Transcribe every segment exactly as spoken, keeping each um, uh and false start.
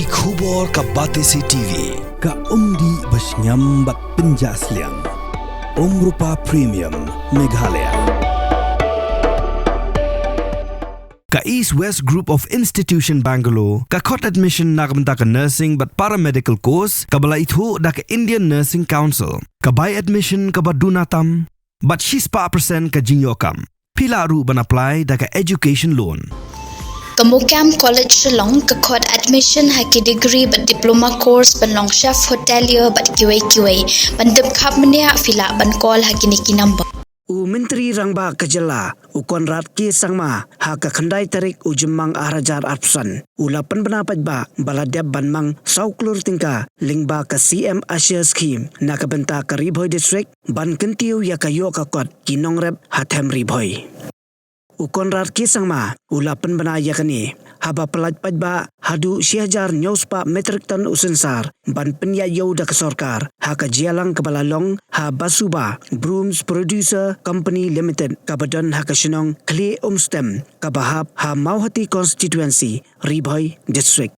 Ki khubor ka Batesi T V, ka umdih ba shngiam bad pynjah sliang. Umrupa Premium, Meghalaya. Ka East West Group of Institution Bangalore, ka khot admission na ka bynta ka nursing bad paramedical course, kaba la ithuh da ka Indian Nursing Council, ka bai admission kaba duna tam, bad shispah percent ka jingïoh kam. Phi lah ruh ban apply da ka education loan. Ka MOKAM College Shillong ka khot admission ha ki degree bad diploma course ban long chef hotelier bad kiwei kiwei. Ban tip khapbniah phi lah ban call ha kine ki number. U Myntri Rangbah ka jylla, u Conrad K Sangma, ha ka khyndai tarik u Jymmang arhajar arphew san, u la pynbna paidbah ba la dep ban mang saw klur tyngka lyngba ka C M ASHA Scheme na ka bynta ka Ri Bhoi District, ban kyntiew ïa ka ïoh ka kot ki nongrep ha them Ri Bhoi. U Conrad K Sangma u la pynbna ïa kane haba pyllait paidbah haduh shi hajar hynñiew spah metric ton u synsar ban pynïaid ïew da ka sorkar ha ka jingïalang kaba la long ha Basuba Brooms Producer Company Limited, kaba don ha ka shnong Khlieh Umstem, kaba hap ha Mawhati Constituency, Ri Bhoi District.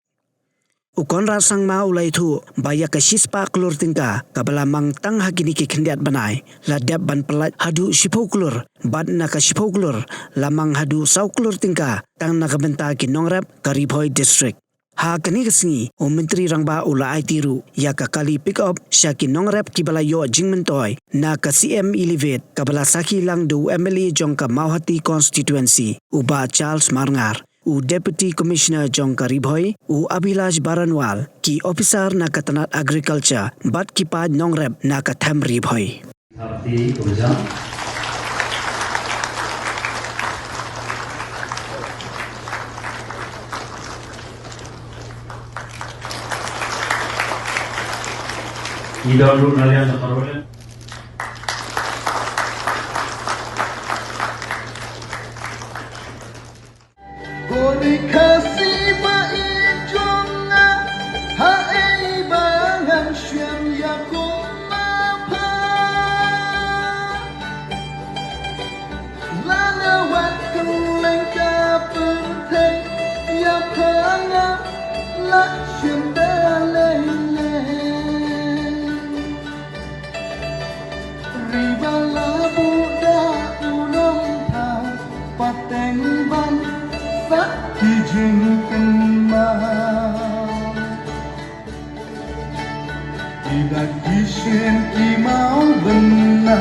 U Conrad Sangma u la ïathuh ba ïa ka shispah klur tyngka kaba la mang tang ha kine ki khyndiat bnai, la dep ban pyllait haduh shiphew klur, bad na ka shiphew klur la mang haduh saw klur tyngka tang na ka bynta ki nongrep ka Ri Bhoi District. Ha kane ka sngi, u Myntri Rangbah u la aiti ruh ïa ka kali pick up sha ki nongrep kiba la ïoh jingmyntoi na ka C M Elevate, kaba la sakhi lang da u M L A jong ka Mawhati Constituency, u Bah Charles Marngar, u Deputy Commissioner jong ka Ri Bhoi, u Abhilash Baranwal, ki officer na ka tnat Agriculture, bad ki paid nongrep na ka them Ri Bhoi. Ko Ri Khasi ba i jong nga, ha ei ba ngan shim ïa ko ma pha. La nga wat kylleng ka pyrthei, ïa pha nga la shim da lei lei. Ri ba la buh da u nongthaw, pateng ban sah ki jingkynmaw. Ki da ki shin ki maw bynna,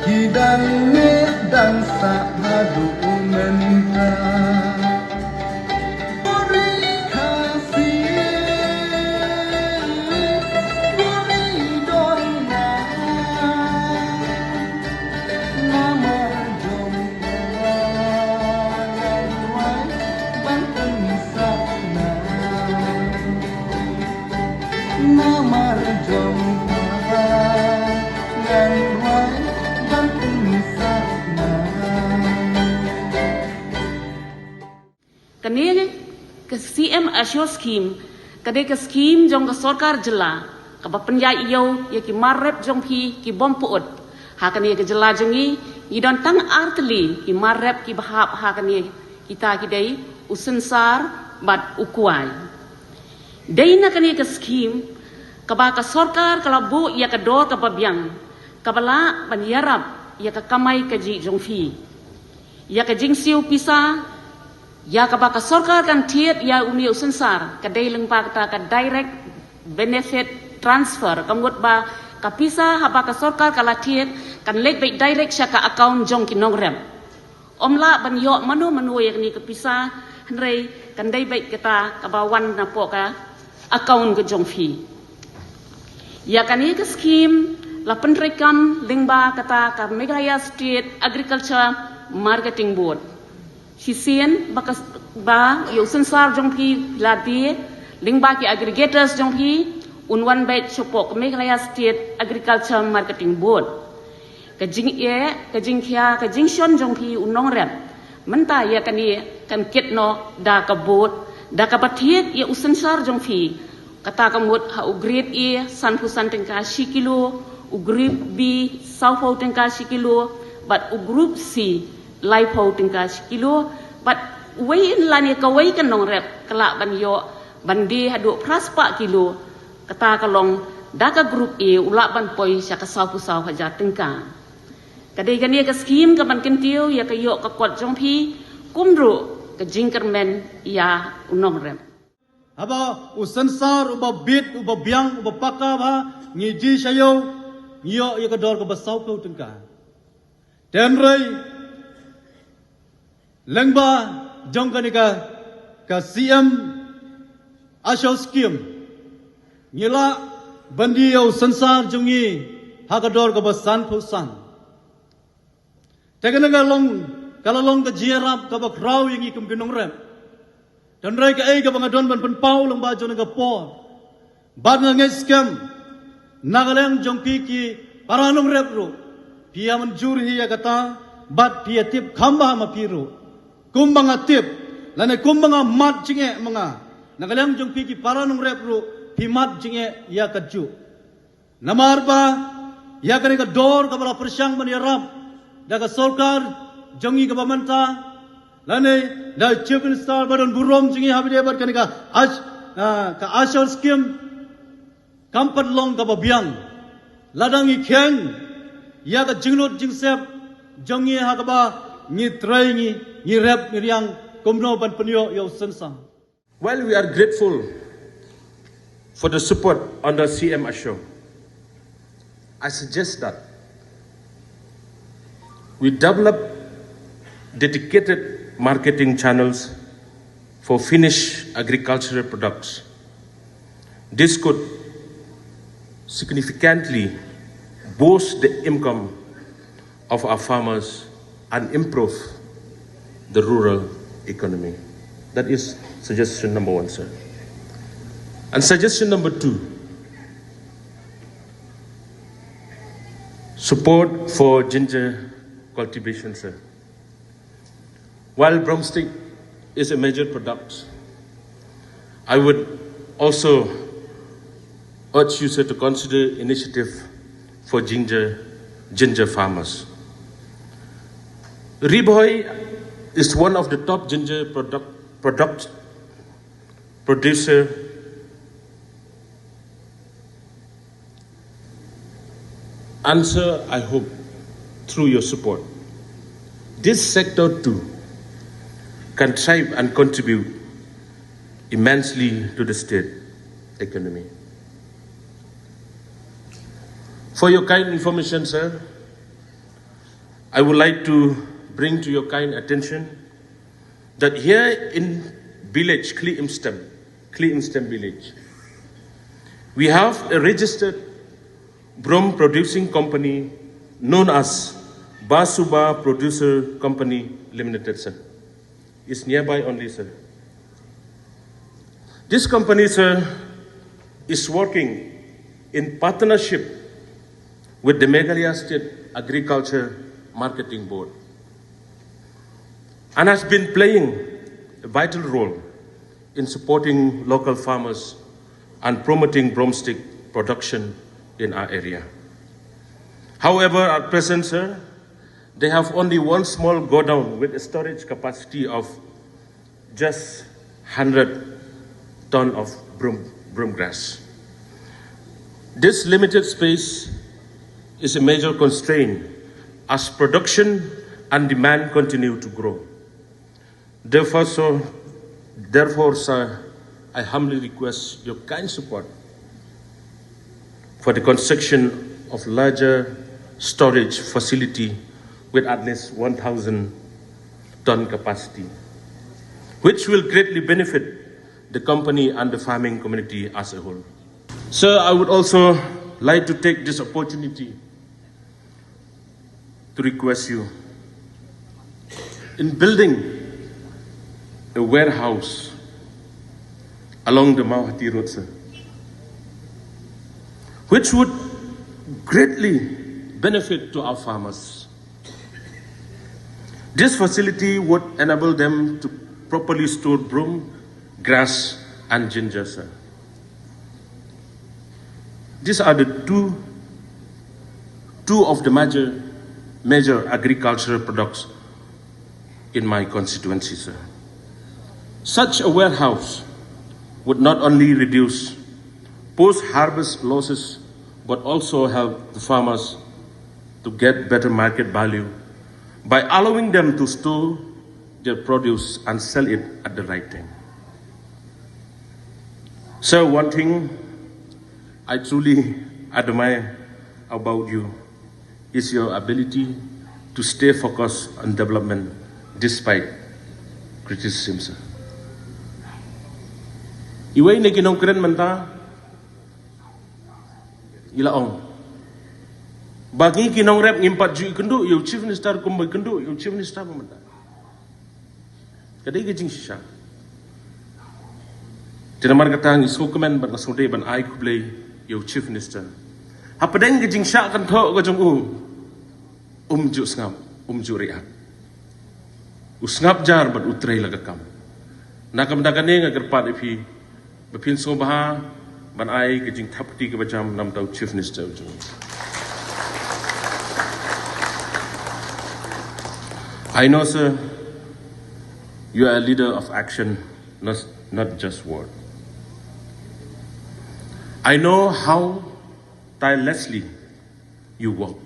ki dang neh dang sah haduh mynta. Kane ka C M ASHA Scheme, ka dei ka scheme jong ka sorkar jylla, kaba pynïaid ïew ïa ki mar rep jong phi ki bym pyut. Ha kane ka jylla jong ngi, ngi don tang artylli ki mar rep kiba hap ha kane, kita ki dei u synsar bad u kwai. Dei na kane ka scheme, kaba ka sorkar ka la buh ïa ka dor kaba biang, kaba lah ban ïarap ïa ka kamai kajih jong phi. Ïa ka jingsiew pisa, ïa kaba ka sorkar kan thied ïa une u synsar, ka dei lyngba kata ka direct benefit transfer, ka mut ba ka pisa haba ka sorkar ka la thied, kan leit beit direct sha ka account jong ki nongrep. Ym lah ban ïoh mano mano ïa kane ka pisa, hynrei kan dei beit kata kaba wan napoh ka account ka jong phi. Ïa kane ka scheme la pyntreikam lyngba kata ka Meghalaya State Agriculture Marketing Board. Shisien ba ka, ba ïa u synsar jong phi la die, lyngba ki aggregators jong phi, un wan beit shapoh ka Meghalaya State Agriculture Marketing Board. Ka jingeh, ka jingkhia, ka jingshon jong phi u nongrep. Mynta ïa kane kan kit noh da ka board, da kaba thied ïa u synsar jong phi. Kata ka mut ha u grade A, sanphew san tyngka shi kilo, u grade B, sawphew tyngka shi kilo, bad u grade C, laiphew tyngka shi kilo, bad uwei lane kawei ka nongrep, ka lah ban ïoh Ban die haduh phra spah kilo, kata ka long da ka group A u lah ban poi sha ka sawphew saw hajar tyngka. Ka dei kane ka skhim ka ban kyntiew ïa ka ïoh ka kot jong phi, kumjuh ka jingkyrmen ïa u nongrep. Haba u synsar uba bit, uba biang, uba paka bha, ngi die sha ïew, ngi ïoh ïa ka dor kaba sawphew tyngka. Hynrei lyngba jong kane ka, ka C M ASHO scheme, ngi lah ban die ïa u synsar jong ngi ha ka dor kaba sanphew san. Te kane ka long, ka la long ka jingïarap kaba khraw ïa ngi kum ki nongrep. Hynrei kaei kaba nga don ban pynpaw lyngba jong kane ka por, bad nga ngeit skhem na ka liang jong phi ki para nongrep ruh, phi ïa mynjur hi ïa kata, bad phi ïa tip kham bha ma phi ruh. Kumba nga tip, lane kumba nga mad jingeh ma nga, na ka liang jong phi ki para nongrep ruh, phi mad jingeh ïa kajuh. Namar ba ïa kane ka dor kaba la pyrshang ban ïarap da ka sorkar jong ngi kaba mynta, lane da Chief Minister ba don burom jong ngi ha ba ïadei bad kane ka ash, ah, ka ASHO scheme, kam pat long kaba biang lada ngi kheiñ ïa ka jinglut jingsep jong ngi ha kaba ngi trei, ngi, ngi rep ngi riang kumno ban pynïoh ïa u synsar. While we are grateful for the support under C M ASHO, I suggest that we develop dedicated marketing channels for finished agricultural products. This could significantly boost the income of our farmers and improve the rural economy. That is suggestion number one, sir. And suggestion number two, support for ginger cultivation, sir. While Broomstick is a major product, I would also urge you, sir, to consider initiative for ginger, ginger farmers. Ri Bhoi is one of the top ginger product, product producer. And sir, I hope through your support, this sector too can thrive and contribute immensely to the state economy. For your kind information, sir, I would like to bring to your kind attention that here in village Kli Imstem, Kli Imstem village, we have a registered broom producing company known as Basuba Producer Company Limited, sir. It's nearby only, sir. This company, sir, is working in partnership with the Meghalaya State Agriculture Marketing Board and has been playing a vital role in supporting local farmers and promoting broomstick production in our area. However, at present, sir, they have only one small godown with a storage capacity of just hundred ton of broom, broom grass. This limited space is a major constraint as production and demand continue to grow. Therefore, so, therefore, sir, I humbly request your kind support for the construction of larger storage facility with at least one thousand ton capacity, which will greatly benefit the company and the farming community as a whole. Sir, I would also like to take this opportunity to request you in building a warehouse along the Mawhati Road, sir, which would greatly benefit to our farmers. This facility would enable them to properly store broom, grass, and ginger, sir. These are the two, two of the major, major agricultural products in my constituency, sir. Such a warehouse would not only reduce post harvest losses but also help the farmers to get better market value by allowing them to store their produce and sell it at the right time. So, one thing I truly admire about you is your ability to stay focused on development despite criticism, sir. Iwei na ki nongkren mynta i la ong ba ngi ki nongrep ngim pat ju ïakynduh ïa u Chief Minister kumba ïakynduh ïa u Chief Minister ba mynta. Ka dei ka jingshisha. Te namar kata ngi sngewkmen bad nga sngewdei ban ai khublei ïa u Chief Minister. Hapdeng ka jingshah kynthoh ka jong u, um ju sngap, um ju riat. U sngap jar bad u trei la ka kam. Na ka bynta kane nga kyrpad ïa phi ba phin sngewbha ban ai ka jingthap kti kaba jam na ka bynta u Chief Minister u jong ngi. I know, sir, you are a leader of action, not, not just word. I know how tirelessly you work,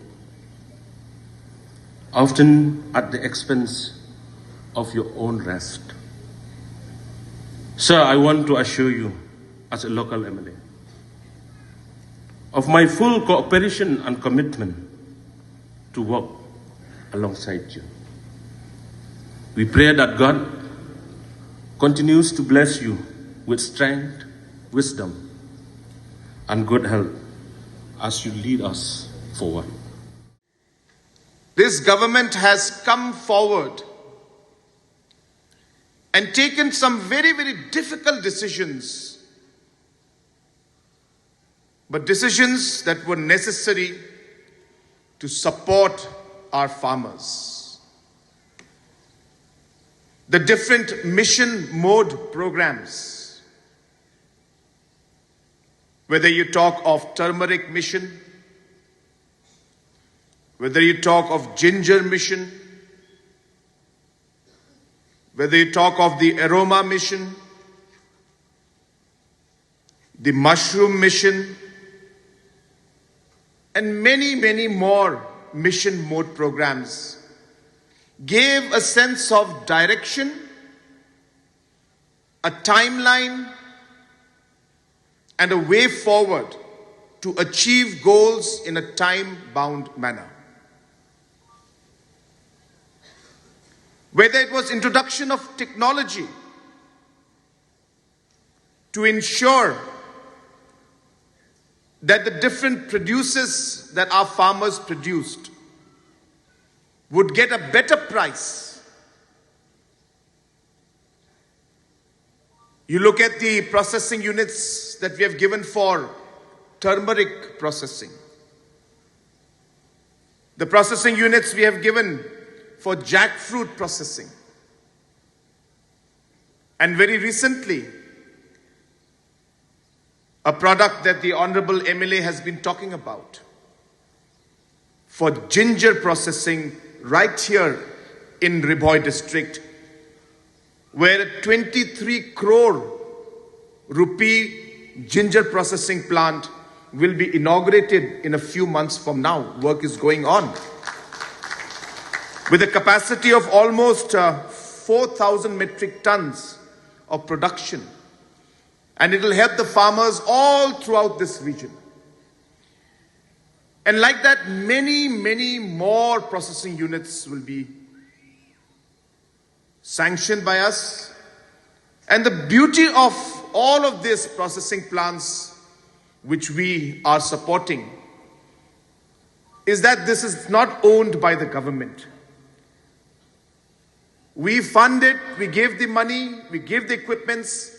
often at the expense of your own rest. Sir, I want to assure you, as a local M L A, of my full cooperation and commitment to work alongside you. We pray that God continues to bless you with strength, wisdom, and good health as you lead us forward. This government has come forward and taken some very, very difficult decisions, but decisions that were necessary to support our farmers. The different mission mode programs, whether you talk of turmeric mission, whether you talk of ginger mission, whether you talk of the aroma mission, the mushroom mission, and many, many more mission mode programs, gave a sense of direction, a timeline, and a way forward to achieve goals in a time-bound manner. Whether it was introduction of technology to ensure that the different producers that our farmers produced would get a better price. You look at the processing units that we have given for turmeric processing, the processing units we have given for jackfruit processing, and very recently, a product that the Honorable M L A has been talking about for ginger processing right here in Ri Bhoi district, where a twenty-three crore rupee ginger processing plant will be inaugurated in a few months from now. Work is going on. With a capacity of almost uh, four thousand metric tons of production, and it will help the farmers all throughout this region. And like that, many, many more processing units will be sanctioned by us. And the beauty of all of these processing plants which we are supporting is that this is not owned by the government. We fund it, we give the money, we give the equipments,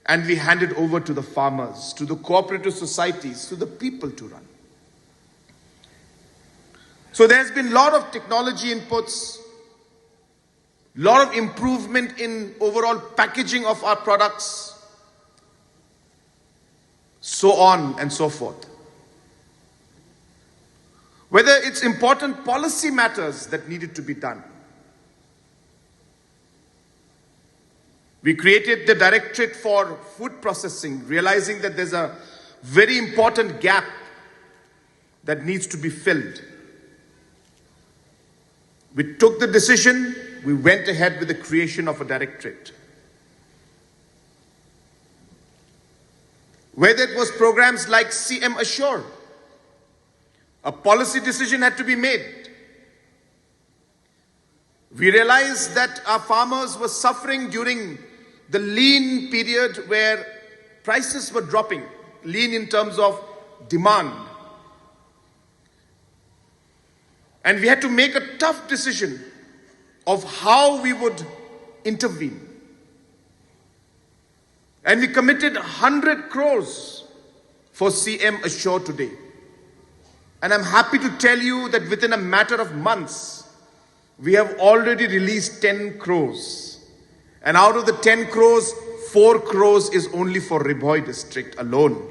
and we hand it over to the farmers, to the cooperative societies, to the people to run. So there's been a lot of technology inputs, lot of improvement in overall packaging of our products, so on and so forth. Whether it's important policy matters that needed to be done, We created the Directorate for Food Processing, realizing that there's a very important gap that needs to be filled. We took the decision, we went ahead with the creation of a directorate. Whether it was programs like C M Assure, a policy decision had to be made. We realized that our farmers were suffering during the lean period where prices were dropping, lean in terms of demand. And we had to make a tough decision of how we would intervene. And we committed one hundred crores for C M Assure today. And I'm happy to tell you that within a matter of months, we have already released ten crores. And out of the ten crores, four crores is only for Ri Bhoi district alone.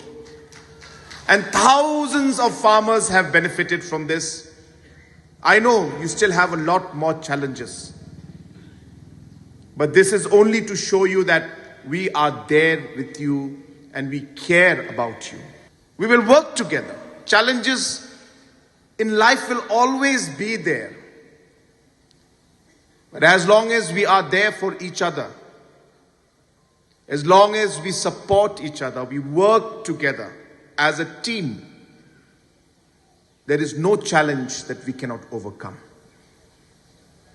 And thousands of farmers have benefited from this. I know you still have a lot more challenges. But this is only to show you that we are there with you and we care about you. We will work together. Challenges in life will always be there. But as long as we are there for each other, as long as we support each other, we work together as a team, there is no challenge that we cannot overcome.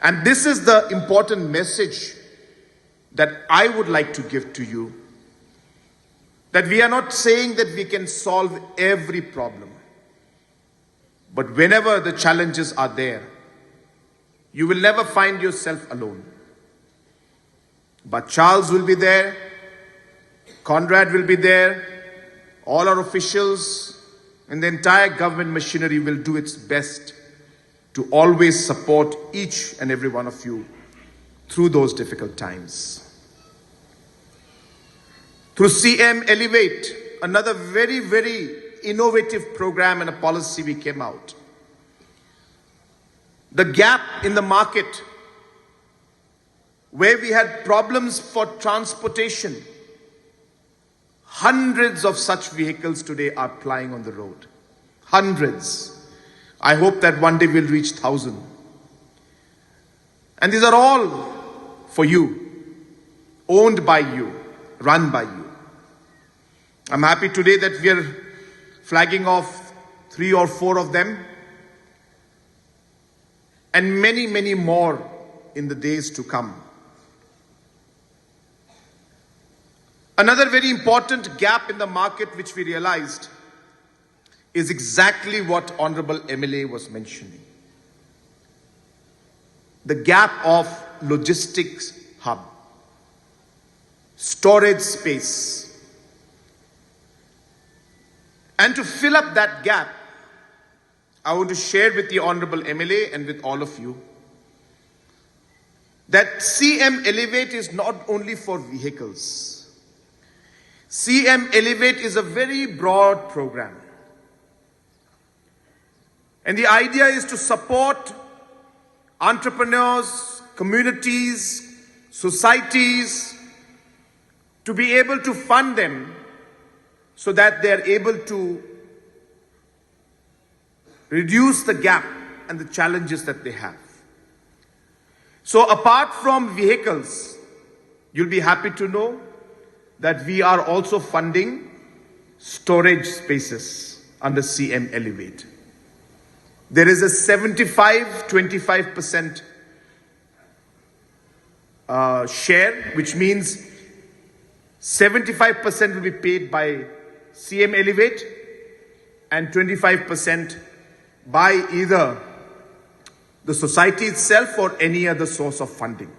And this is the important message that I would like to give to you, that we are not saying that we can solve every problem. But whenever the challenges are there, you will never find yourself alone. But Charles will be there, Conrad will be there, all our officials, and the entire government machinery will do its best to always support each and every one of you through those difficult times. Through C M Elevate, another very, very innovative program and a policy we came out. The gap in the market where we had problems for transportation, hundreds of such vehicles today are plying on the road. Hundreds. I hope that one day we'll reach thousand. And these are all for you, owned by you, run by you. I'm happy today that we are flagging off three or four of them, and many, many more in the days to come. Another very important gap in the market which we realized is exactly what Honorable M L A was mentioning. The gap of logistics hub, storage space. And to fill up that gap, I want to share with the Honorable M L A and with all of you that C M Elevate is not only for vehicles. C M Elevate is a very broad program. And the idea is to support entrepreneurs, communities, societies to be able to fund them so that they are able to reduce the gap and the challenges that they have. So, apart from vehicles, you'll be happy to know that we are also funding storage spaces under C M Elevate. There is a seventy-five twenty-five percent uh, share, which means seventy-five percent will be paid by C M Elevate and twenty-five percent by either the society itself or any other source of funding.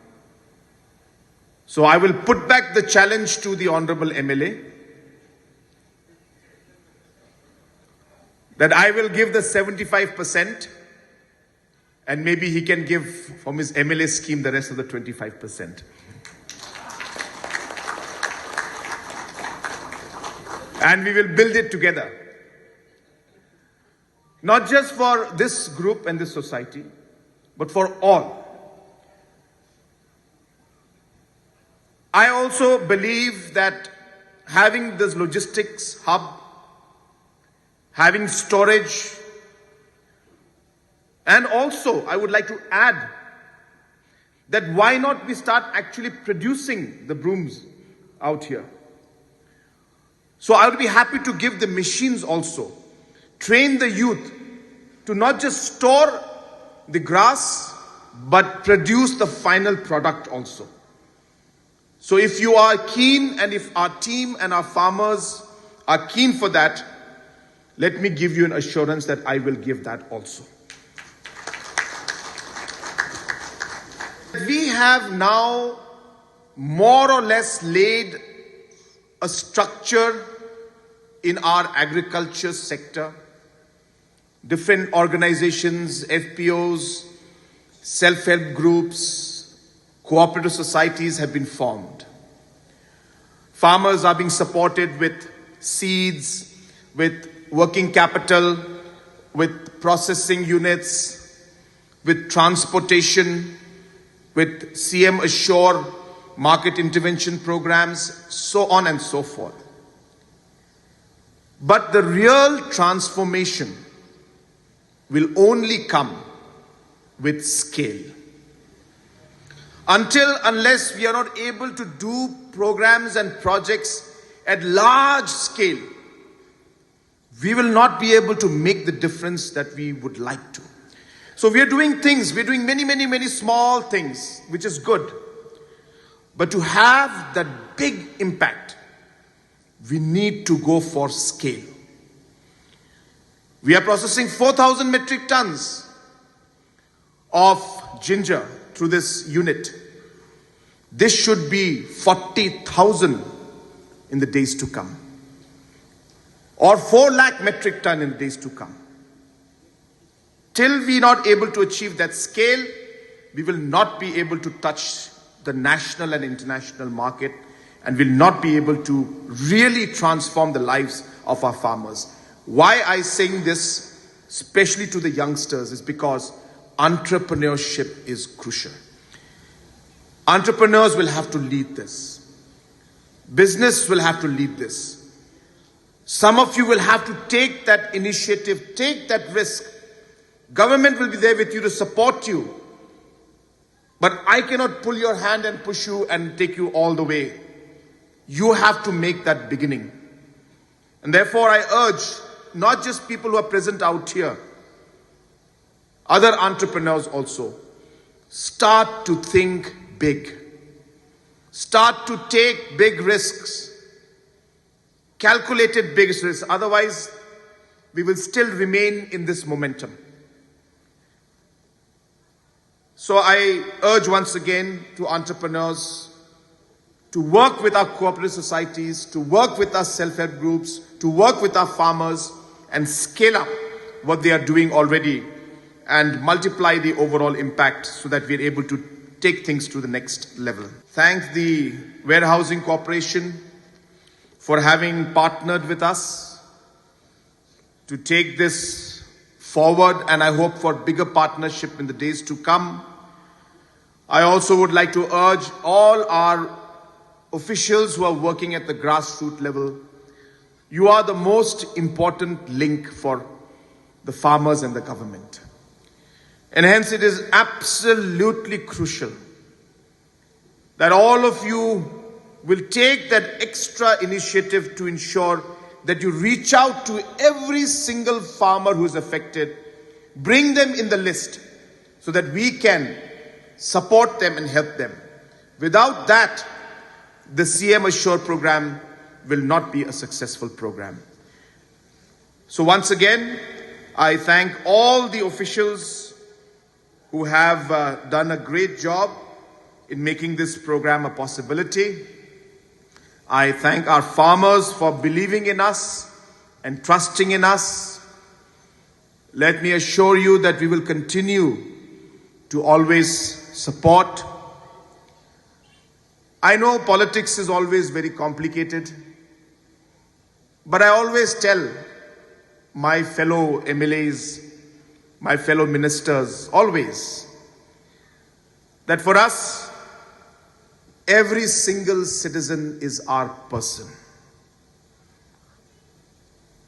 So I will put back the challenge to the Honorable M L A that I will give the seventy-five percent and maybe he can give from his M L A scheme the rest of the twenty-five percent. And we will build it together. Not just for this group and this society, but for all. I also believe that having this logistics hub, having storage, and also I would like to add that why not we start actually producing the brooms out here? So I would be happy to give the machines also, train the youth to not just store the grass, but produce the final product also. So if you are keen and if our team and our farmers are keen for that, let me give you an assurance that I will give that also. We have now more or less laid a structure in our agriculture sector. Different organizations, F P Os, self-help groups, cooperative societies have been formed. Farmers are being supported with seeds, with working capital, with processing units, with transportation, with C M Assure market intervention programs, so on and so forth. But the real transformation will only come with scale. Until, unless we are not able to do programs and projects at large scale, we will not be able to make the difference that we would like to. So we are doing things, we are doing many, many, many small things, which is good. But to have that big impact, we need to go for scale. We are processing four thousand metric tons of ginger through this unit. This should be forty thousand in the days to come, or four lakh metric ton in the days to come. Till we not able to achieve that scale, we will not be able to touch the national and international market and will not be able to really transform the lives of our farmers. Why I saying this, especially to the youngsters, is because entrepreneurship is crucial. Entrepreneurs will have to lead this. Business will have to lead this. Some of you will have to take that initiative, take that risk. Government will be there with you to support you. But I cannot pull your hand and push you and take you all the way. You have to make that beginning. And therefore, I urge not just people who are present out here, other entrepreneurs also, start to think big. Start to take big risks, calculated big risks. Otherwise, we will still remain in this momentum. So I urge once again to entrepreneurs to work with our cooperative societies, to work with our self-help groups, to work with our farmers and scale up what they are doing already and multiply the overall impact so that we are able to take things to the next level. Thank the Warehousing Corporation for having partnered with us to take this forward, and I hope for bigger partnership in the days to come. I also would like to urge all our officials who are working at the grassroots level, you are the most important link for the farmers and the government. And hence, it is absolutely crucial that all of you will take that extra initiative to ensure that you reach out to every single farmer who is affected, bring them in the list so that we can support them and help them. Without that, the C M Assure program will not be a successful program. So once again, I thank all the officials who have uh, done a great job in making this program a possibility. I thank our farmers for believing in us and trusting in us. Let me assure you that we will continue to always support. I know politics is always very complicated, but I always tell my fellow M L As, my fellow ministers, always, that for us, Every single citizen is our person.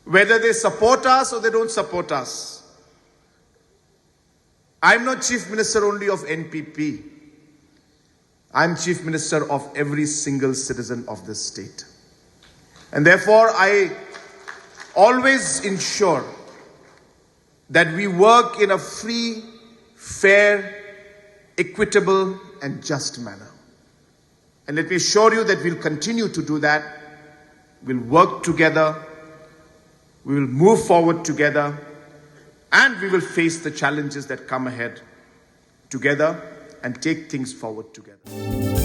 Whether they support us or they don't support us, I'm not Chief Minister only of N P P. I'm Chief Minister of every single citizen of this state. And therefore, I always ensure that we work in a free, fair, equitable, and just manner. And let me assure you that we'll continue to do that. We'll work together. We will move forward together. And we will face the challenges that come ahead together and take things forward together.